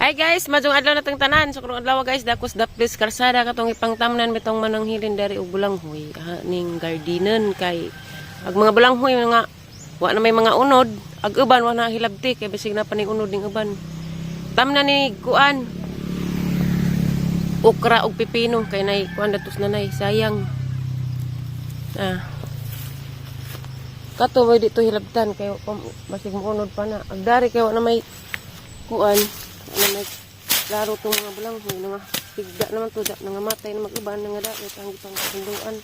Hi guys, maayong adlaw natong tanan. So karong adlaw guys, dakos daplis karsada katong ipangtamnan bitong manang hilin dari og bulanghoy. Ha, ning gardinen kay ag mga bulanghoy mga wa na may mga unod, ag uban wa na hilabti kay bisig na pa ning unod ning uban. Tamnan ni kuan okra og pipino kay nay kuan datos na nay sayang. Ah. Kato may dito hilabtan kay basig mo unod pa na. Ag dari kay wa na may kuan, wa na may klaro tong mga bulanghoy nga tigda naman to da nangamatay na mag-uban nga da ang pang sunduan.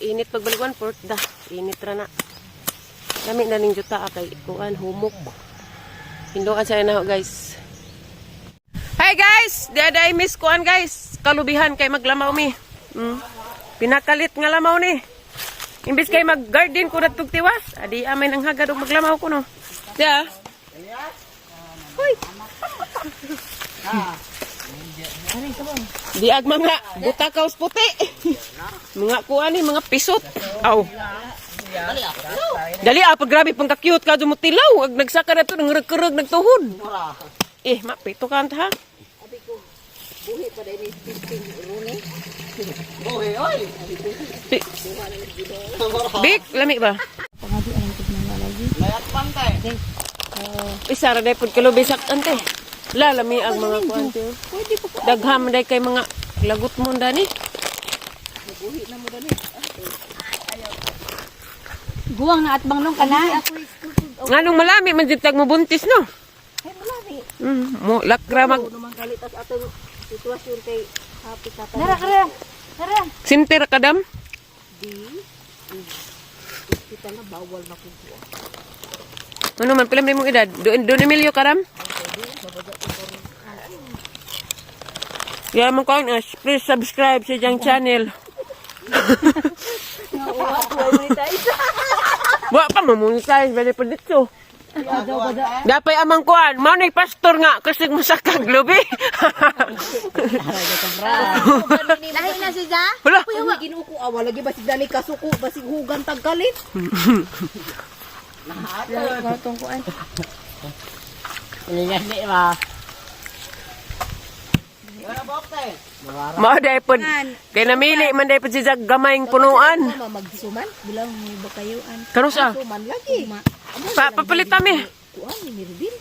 Init pagbalik one fourth da. Init ra na. Lami na ning juta kay kuan humok. Hinduan sa na guys. Hi guys, di aday miss kuan guys. Kalubihan kay maglamaw mi. Pinakalit nga lamaw ni. Imbis kay mag-garden ko natug tiwas, adi amay nang hagad og maglamaw ko no. Ya. Hoy. Di ag mga butakaws puti. Mga kuan ni mga pisot. Aw. Dali ah, pag grabe pang ka-cute ka mutilaw. Ag nagsaka na to, nangrag-kurag, nagtuhod. Eh, mapito ka ha. Buhi, oy! Bik, lami ba? Layat pantay. Isa ra day pud kalubi sak ante. La lami ang mga kuan te. Dagham day kay mga lagot mo dani. Guwang na atbang nung kana. Nganong malami man jud tag mo buntis no? Ay, malami. Mo lakra mag Naman kalitas atong sitwasyon kay happy ka. Nara kara. Nara. sinter kadam. Ano man pila man imong edad? Do do Emilio karam? Yeah, man kaon, please subscribe sa iyang channel. Wa pa mamonetize bali pa dito. Dapay amang kuan, mao ni pastor nga kasi masakag lubi. Lahi na si Ja. Hala, Uy, Ginoo ko awa lagi basig dali kasuko basig hugan tagkalit. Ilingan ni ba? mao dai pod kay namili man dai pod si Jag gamayng punuan. Ma magsuman Bilang mo ba kayo an? Karon sa suman lagi. pa papalit mi. Kuan ni Mirvin.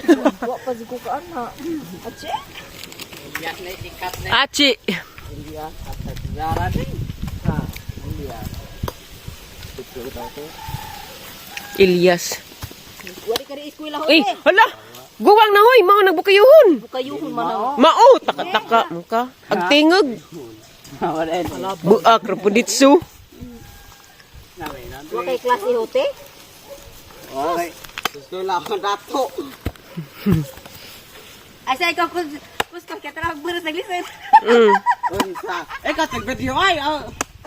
Wa pa ko kaan ha. Atse. Achi. Ilyas. Wali ka rin eskwela ho. Uy, hala. Guwang na hoy, mao nagbukayuhon. Bukayuhon man ang Mao taka-taka mo ka. Agtingog. Buak ra pud ditso. wa kay klase hote. Okay. Gusto lang ang dato. Ay sa ikaw kus kus ka kaya tara magburos naglisod. Unsa? Eh, kasi video ay.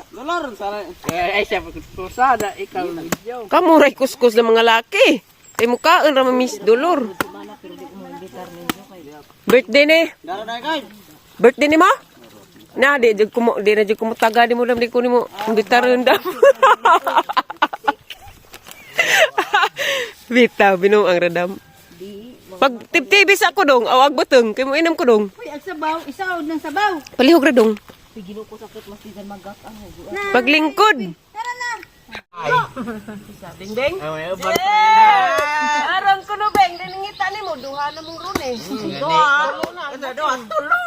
Dolor sa. Eh, ay siya pagkusada ikaw video. Kamuray kuskus ng mga laki. Kay mukaon ra miss dolor. Birthday ni. Dara na kay. Birthday ni mo? Na di jud kumo di na jud kumutaga di mo dam di ko nimo imbitaron dam. Bitaw binuang radam. Pag tibtibis ako dong, awag butong kay mo inom ko dong. Uy, ag sabaw, isaw ng sabaw. Palihog ra dong. Uy, Ginoo ko sakit mas di magat ang hugo. Paglingkod. Tara na. Ding ding. Aron ko no beng, diningita nimo duha na mong rune. Doa. Doa tulo.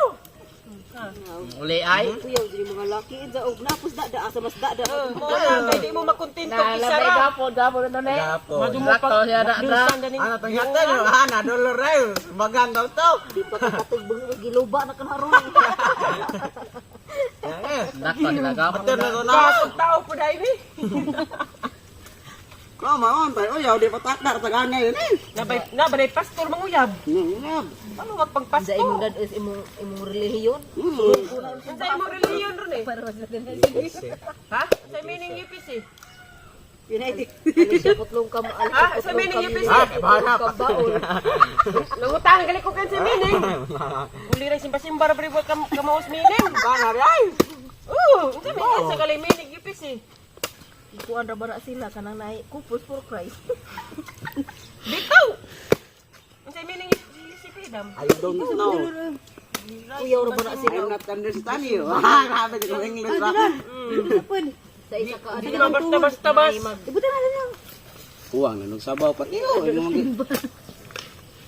Uli ay. Kuyaw diri mga laki insa og napos da da asa mas da da. Mo na di mo makontento isa ra. Gapo. Madumupag Ano tong hatan? Ana dolor ay. Bagan daw to. Di pa ka katag giluba na kan haron. Eh, Dato sila gapo. Ato na to na. Tao po dai ni. Ko maon tayo uyaw di patakda sa ganay ni. Nabay nabay pastor manguyab. Ngab. Ano magpagpasto? Sa imong dad is imong imong relihiyon. Unsa imong relihiyon ron eh? Ha? Sa meaning UPC? United. Ano siya kutlong ka Ha? Sa meaning UPC? Ah, bahala pa. Nangutang gali ko kan sa meaning. Uli ra simba-simba ra bri ka kamaos meaning. Bana ay. Oo, unsa meaning sa gali meaning UPC? Ikuan ra ba na sila kanang naay Couples for Christ. Bitaw! Unsay meaning si freedom? I don't know. Uyaw ra ba na sila? I'm not understand you. Ah, grabe ko English ba? Sa isa ka Hindi ba basta basta bas. Ibutan na lang. Kuwang na nagsabaw pati oh, imong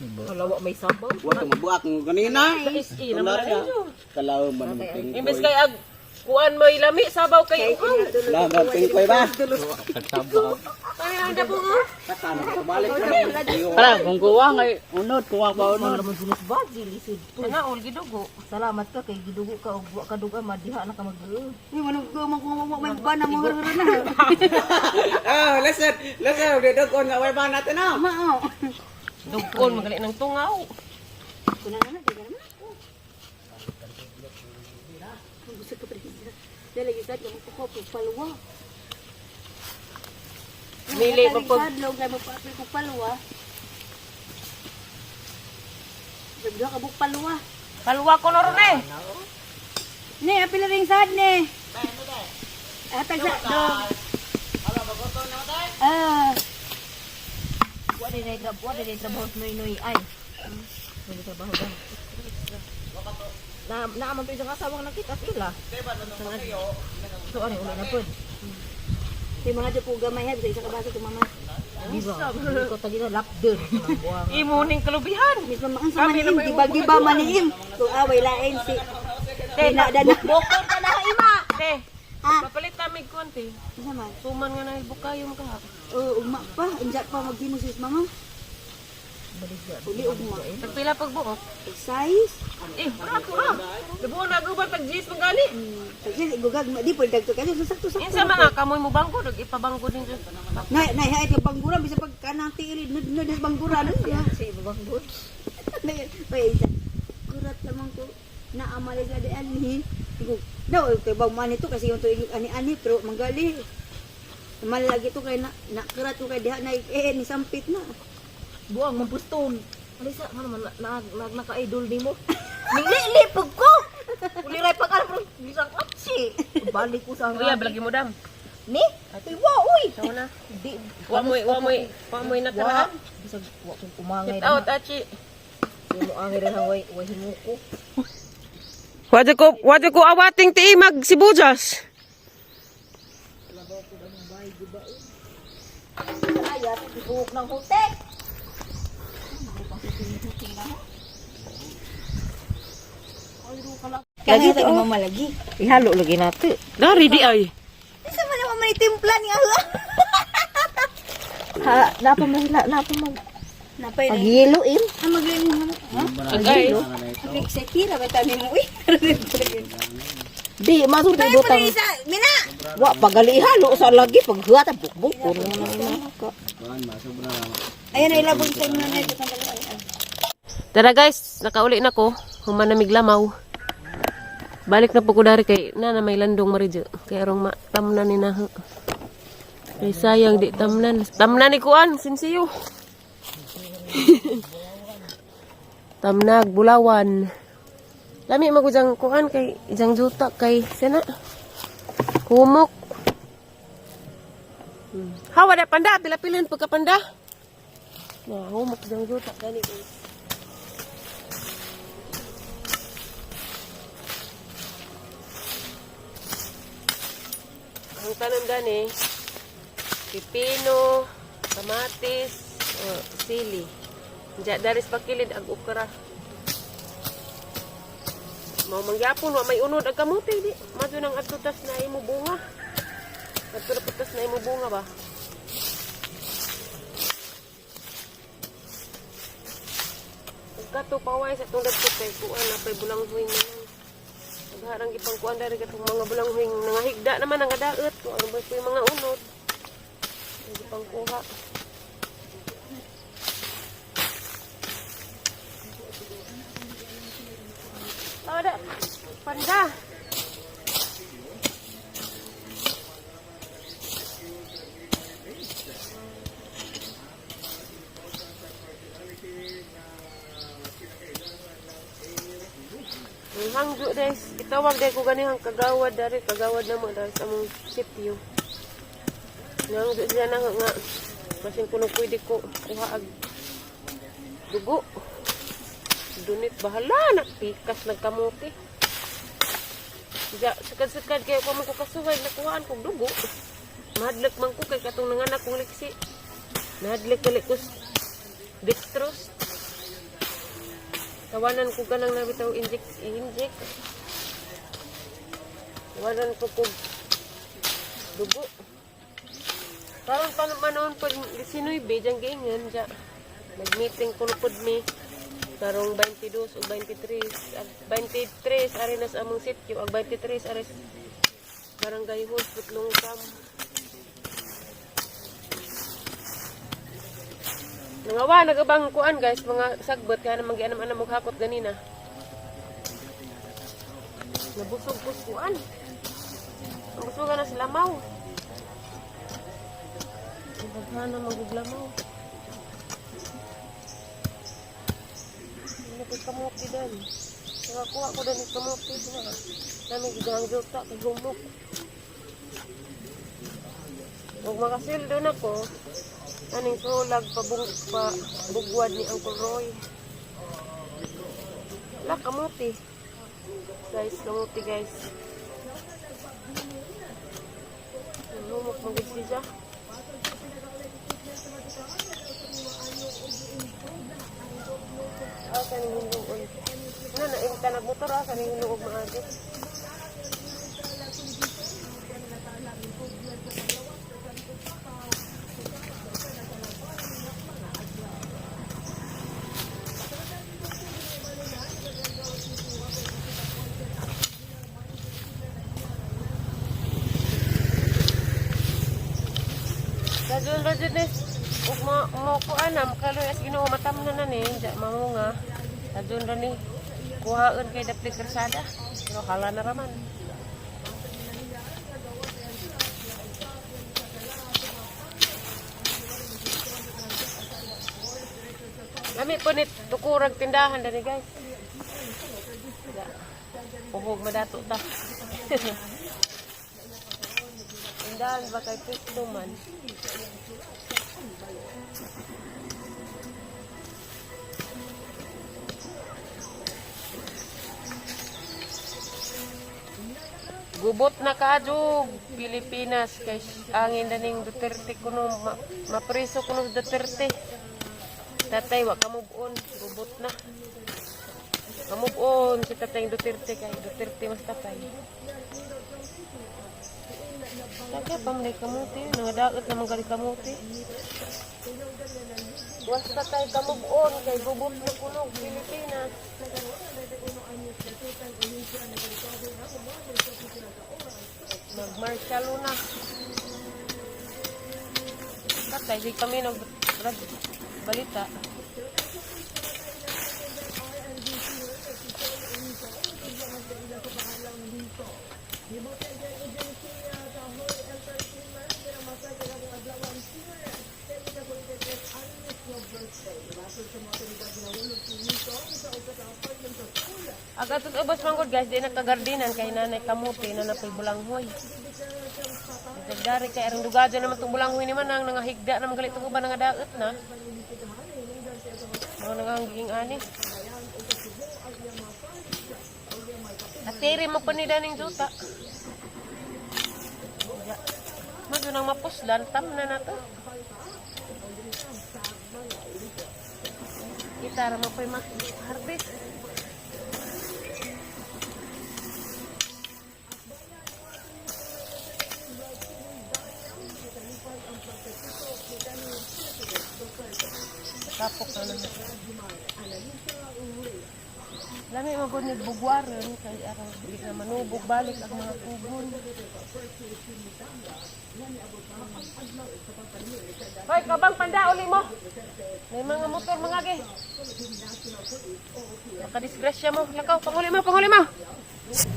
Wala wa may sabaw. wa ka mabuak mo kanina. Sa SE naman na ninyo. Kalaw man mo tingkoy. Imbes kay ag kuan mo lami sabaw kay uhaw. Kalaw man tingkoy ba? Kaya ang dabo ko. Katano ka balik ka. Para kung kuwang ay unod, kuwang pa unod. Naman sinis ba lisod. Ana ol gidugo. Salamat ka kay gidugo ka og wa ka duga madiha na ka mag. Uy, manong ko man kung may bana mo na. Oh, listen, listen, dudog on nga way ba natin ah. Mao. Dugkon magali ng tungaw. Kuna na na, di na naman. Ang gusto ko prisa. Dala yung sad mo ko ko palwa. Mili pa pag Sadlog na magpa-apil ko palwa. Sabdo ka buk palwa. Palwa ko na ron eh. Ne, apil na ring sad ne. Atag sa dog. Ah, Wa din ay trabaho, wa din ay trabaho sa noy-noy ay. May trabaho ba? Na naaman to isang asawang nakita sila. So ano uli na pod. di mga dyan po gamay ha, bisa isa ka baso tumama. Di ba? Ko tagi na lap dun. Imo ning kalubihan. Mismo maang sa maniim, giba-giba maniim. Kung away lain si Te, Dinadana. Bukod ka na ima. Te, Ah. papalit tamig konti. Isa man. Suman nga na bukayo mo ka. Oh, ugma pa, unja pa maghimo sis mama. Uli ugma. Tagpila pagbuok. Size. Eh, brato ra. Dabuon na gubat tag G's man gani. Kasi gugag di po dagto kasi sakto sakto. Insa mga kamoy mo bangko dog ipabangko din dyan. Nay nay hay ka banggura bisa pag kanang tiil nud nud sa banggura nun ya. Sa ibang good. May may isa. Kurat lamang ko na amali sa di anhi. Ko daw kay bang man ito kasi yung tuig ani-ani pero manggali. Mal lagi to kay na nakurat ko kay diha na eh ni sampit na. Buang mampuston. Alisa nga naman na, na, naka-idol nimo. Nililipog ko. Uliray pag alam pero bisang atsi. Balik ko sa Uya, lagi mo dam. Ni? Uy, wa uy. Sao na. Di Wa moy wa. nakaraan. Bisag wa kong umangay. Get out, achi. Di mo angay rin ang way way himuko. Wado ko awating ti mag sibuyas. Ay, ate, buhok ng hutek. Lagi to mama lagi. Ihalo lagi nato. Dari di ay. Isa man naman may timpla ni Allah. Ha, napa mahila, napa mag Napay na. paghilo im. Ah, magaling mo. Ha? Agay. Apik sa tira ba tani mo? Uy. Di masulti butang. Isa, mina. Wa pagali ihalo sa lagi paghuat bukbuk ko. Ayan ay labong sa inyo na ito. Sandali, ay, ay. Tara guys, nakauli na ko. Humanamig lamaw. Balik na po ko dari kay na may landong maridyo. Kay arong matamnan ni na. Kay sayang di tamnan. Tamnan ni kuan, sinsiyo. Tamnag bulawan. Lami magujang kuan kay ijang juta kay sena. Kumok. Hawa da panda, pila-pilin pagkapanda. Na humok jang juta gani guys. Ang tanom gani, pipino, kamatis, oh, sili. Diya, daris pakilid ag okra. Mao mangyapon wa may unod ag kamote di. Madto nang adto tas na imo bunga. Adto na tas na imo bunga ba. Pagkato paway sa itong dagko kay kuan na pay bulang huwing naman. Nagharang gipang kuan dari katong mga bulang huwing nangahigda naman ang gadaot kung ano ba po yung mga unod. Ang gipang kuha. Ada panda. Ang hangyo guys, itawag dahil ko ganihang kagawad dari, kagawad na mo dari sa among sitio. Nang diyan na nga basin kuno pwede ko kuha ag dugo. Dunit bahala na pikas nagkamuti. Ja, sukad-sukad kayo ko man ko kasuhay nakuhaan kog dugo. Mahadlok man ko kay katong nanganak kong liksi. Nahadlok gali ko dextrose. Tawanan ko ganang nabitaw inject inject. Tawanan ko kog dugo. Karon pa naman noon pag 19 diyang giingon dya. Nag-meeting ko pod mi karong 22 o 23 ag 23 ari nas among sitio ag 23 ari barangay hall Putlong Kam. Nangawa nagabang kuan guys mga sagbot kaya naman gianam-anam og hakot ganina. Nabusog ko sa kuan. Nabusugan na sila lamaw. Daghan na maguglamaw. Hindi ko kamuti dan. Nakakuha ko dan yung kamuti. Na. Nami gigahang juta kay humok. Huwag makasildo na ko. Aning sulag pabung pa bugwad ni Uncle Roy. Wala, kamuti. Guys, kamuti guys. Humok magid siya. Ah, kaning hinluon. Na na imta nagmotor ah kaning hinluog maagi. Rajun rajun ni ug mo mo kuan na makaloy as Ginoo matamnan na ni ja mamunga. Rajun ra ni kuhaon kay dapli karsada. Pero hala na raman. Lami po ni tukurag tindahan dani guys. Ja. Uhog madato ta. Tindahan ba kay Kristo man? Gubot na kaadyo Pilipinas kay angin daning Duterte kuno mapreso kuno Duterte. Tatay wa ka move on, gubot na. Ka move on si Tatay Duterte kay Duterte mas tatay. Tagay pa man kamuti, nangadaot naman gali kamuti. Was tatay ka move on kay gubot na kuno Pilipinas. Nag-martial na. Tatay, di kami nag balita. Aga tos ubos manggod guys, di nagkagardinan kay nanay kamuti na napoy bulanghoy. Nagdari kay arang dugadyo naman tong bulanghoy ni Manang nangahigda naman galit tong uban nangadaot na. Mga nanganggiging ani. Atiri mo pa ni daning juta. Ja. Madyo nang mapuslan, tam na nato. Kita ra mo pa'y mag-harvest. Tapok na naman. Lami magod ni bugwaron kay arang di na manubog balik ang mga kugon. Hoy, kabang panda uli mo. May mga motor mga ge. Nakadisgrasya mo. Lakaw, panguli mo, panguli mo.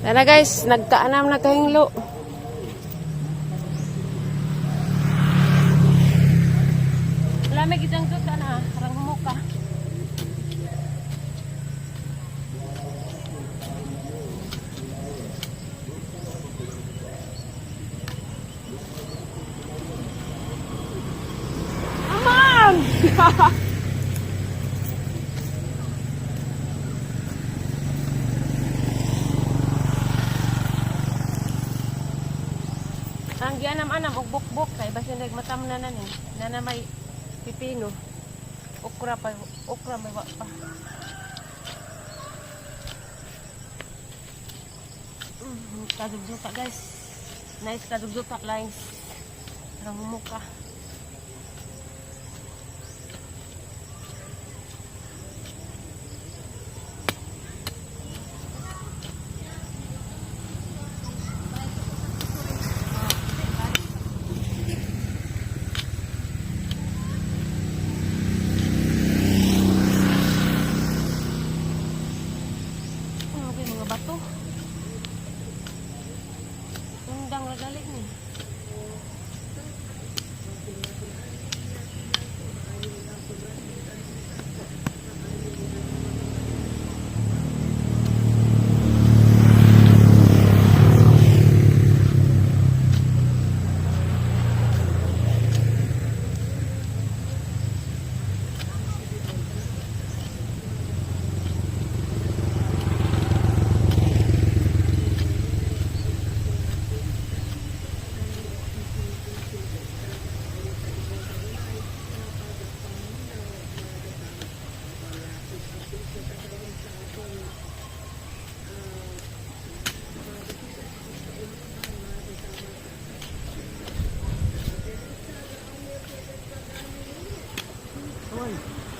Tara guys, nagkaanam na kahinglo. Lamig isang suta na, karang humuka. Ang gianam-anam og bukbuk kay basin nagmatam na na ni. Nana may pipino. Okra pa, okra may wa pa. Kadugduta, guys. Nice kadugduta lines. Parang humuka. Ano ba yung mga bato? Tundang ragali ni.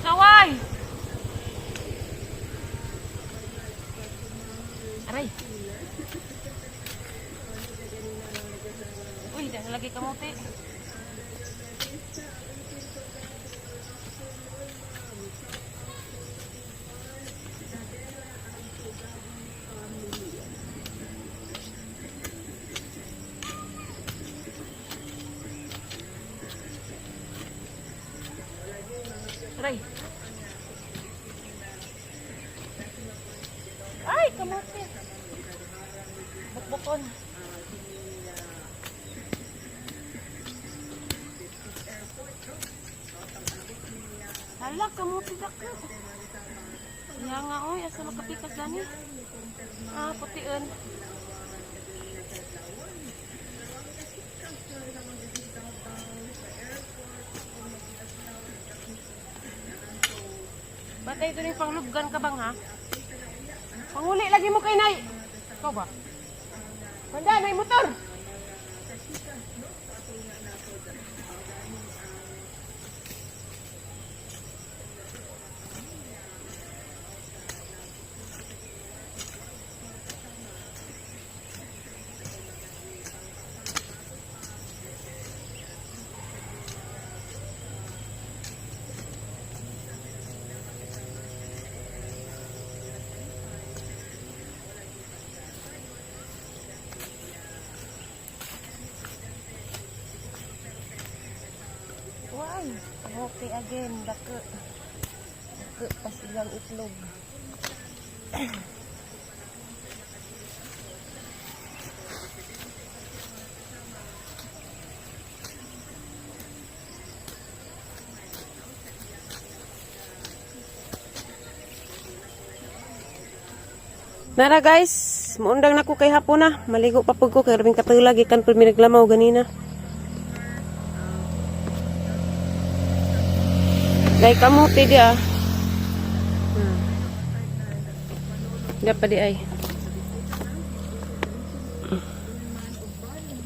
Saway! Aray! Uy, dahil lagi kamote. Aray! Ay, kamote! Bukbukon. Hala, kamote dako. Iya nga, oy, asa makapikas dani? Ah, pution. Batay ito rin panglubgan ka bang ha? Panguli lagi mo kay Nay. Ikaw ba? Banda, nay motor! Why? Okay again. Dako. Dako pas ilang itlog. Nara guys, muundang na ko kay hapon na. Maligo pa pud ko kay rabing katula gikan pud mi naglamaw ganina. Dai kamote di ah. Di pa di ay.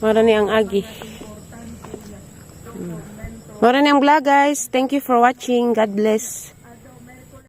Mara ni ang agi. Mara ni ang vlog, guys. Thank you for watching. God bless.